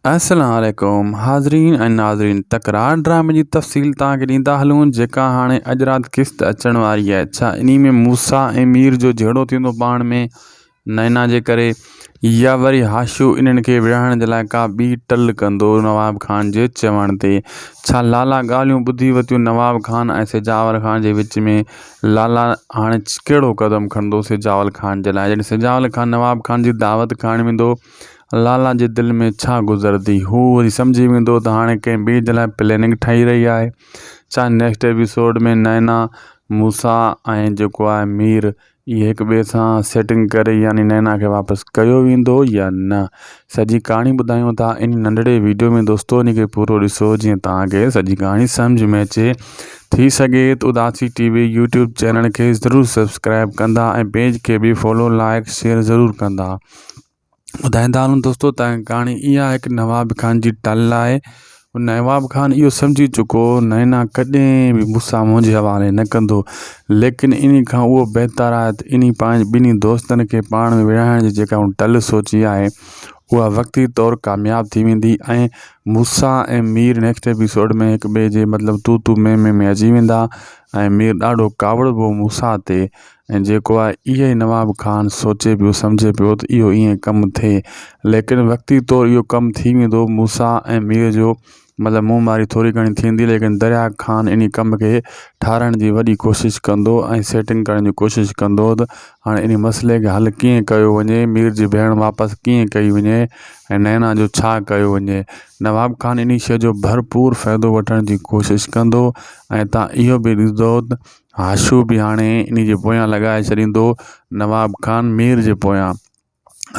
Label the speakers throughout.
Speaker 1: السلام عليڪم حاضرين ۽ ناظرين تڪرار ڊرامي جي تفصيل توهان کي ڏيندا هلون جيڪا هاڻي اڄ رات قسط اچڻ واري آهي ڇا انهي ۾ موسيٰ ۽ مير جو جهيڙو ٿيندو پاڻ ۾ نينا جي ڪري يا وري هاشو انهن کي وڙهائڻ جي لاء ڪا ٻي ٽل ڪندو نواب خان جي چوڻ تي ڇا لالا ڳالهيون ٻڌي ورتيون نواب خان ۽ سجاول خان جي وچ ۾ لالا هاڻي ڪهڙو قدم کڻندو سجاول خان جي لاء جڏهن سجاول خان نواب خان جي دعوت کائڻ ويندو لالا جي دل ۾ ڇا گذرندي؟ هو وري سمجهي ويندو ته هاڻي ڪنهن ٻئي جي لاء پلاننگ ٺهي رهي آهي. ڇا نيڪسٽ ايپيسوڊ ۾ نينا، موسيٰ ۽ جيڪو آهي مير اهي هڪ ٻئي سان سيٽنگ ڪري يعني نينا کي واپس ڪيو ويندو يا نه؟ سڄي ڪهاڻي ٻڌايون ٿا ان ننڍڙي ويڊيو ۾ دوستو ان کي پورو ڏسو جيئن توهان کي سڄي ڪهاڻي سمجهه ۾ اچي. ٿي سگهي ته Udasi T V YouTube channel کي ضرور سبسڪرائب ڪندا ۽ پيج کي به فالو لائڪ شيئر ضرور ڪندا. ٻڌائيندا هلون دوستو ته ڪهاڻي اها هڪ نواب خان جي ٽل آهي نواب خان اهو سمجهي چڪو هو نينا ڪڏهن به مون سان منهنجي حوالي نه ڪندو ليڪن انهي کان اهو بهتر آهي ته انهي پنهنجي ٻنهي دوستن کي پاڻ ۾ وڙهائڻ جي جيڪا هن ٽل سوچي آهي اها وقتي طور ڪامياب ٿي ويندي ۽ موسيٰ ۽ مير نيڪسٽ ايپيسوڊ ۾ هڪ ٻئي جي مطلب تو تو مين مين ۾ اچي ويندا ۽ مير ڏاڍو ڪاوڙبو موسيٰ تي ۽ جيڪو آهي اهي ئي نواب خان سوچي پيو سمجهي پيو ته اهو ائين ڪم ٿئي ليڪن وقتي طور اهو ڪم ٿي ويندو موسيٰ ۽ مير جو مطلب منهن ماري ٿوري گهڻي ٿيندي ليڪن دريا خان انهي ڪم کي ٺاهرائڻ جي وڏي ڪوشش ڪندو ۽ سيٽنگ ڪرڻ جي ڪوشش ڪندو ته هاڻي انهي مسئلي کي حل ڪيئن ڪيو وڃي مير جي ڀيڻ واپس ڪيئن ڪئي وڃي ۽ نينا جو ڇا ڪيو وڃي نواب خان انهي شيء جو ڀرپور فائدو وٺڻ جي ڪوشش ڪندو ۽ تان اهو به ڏسندو ته هاشو به هاڻي انهي جي پويان لڳائي ڇڏيندو نواب خان مير جي پويان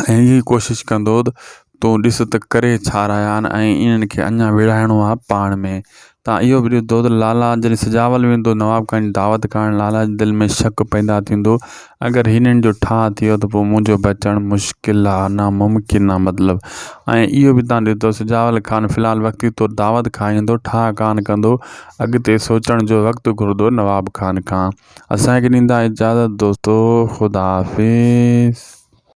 Speaker 1: ۽ هي ڪوشش ڪندو ته تون ڏس ته ڪري ڇا رهيا آهن ۽ انهن کي اڃا وڙهائڻو آهي پاڻ ۾ تان اهو به ڏسندو ته لالا جڏهن سجاول ويندو نواب خان جي دعوت کائڻ لالا جي دل ۾ شڪ پيدا ٿيندو اگر هنن جو ٺاهه ٿيو ته پوء منهنجو بچڻ مشڪل آهي ناممڪن آهي مطلب ۽ اهو به تان ڏسندو سجاول خان في الحال وقتي طور دعوت کائيندو ٺاهه ڪانه ڪندو اڳتي سوچڻ جو وقت گهرندو نواب خان کان اسان کي ڏيندا اجازت دوستو خدا حافظ.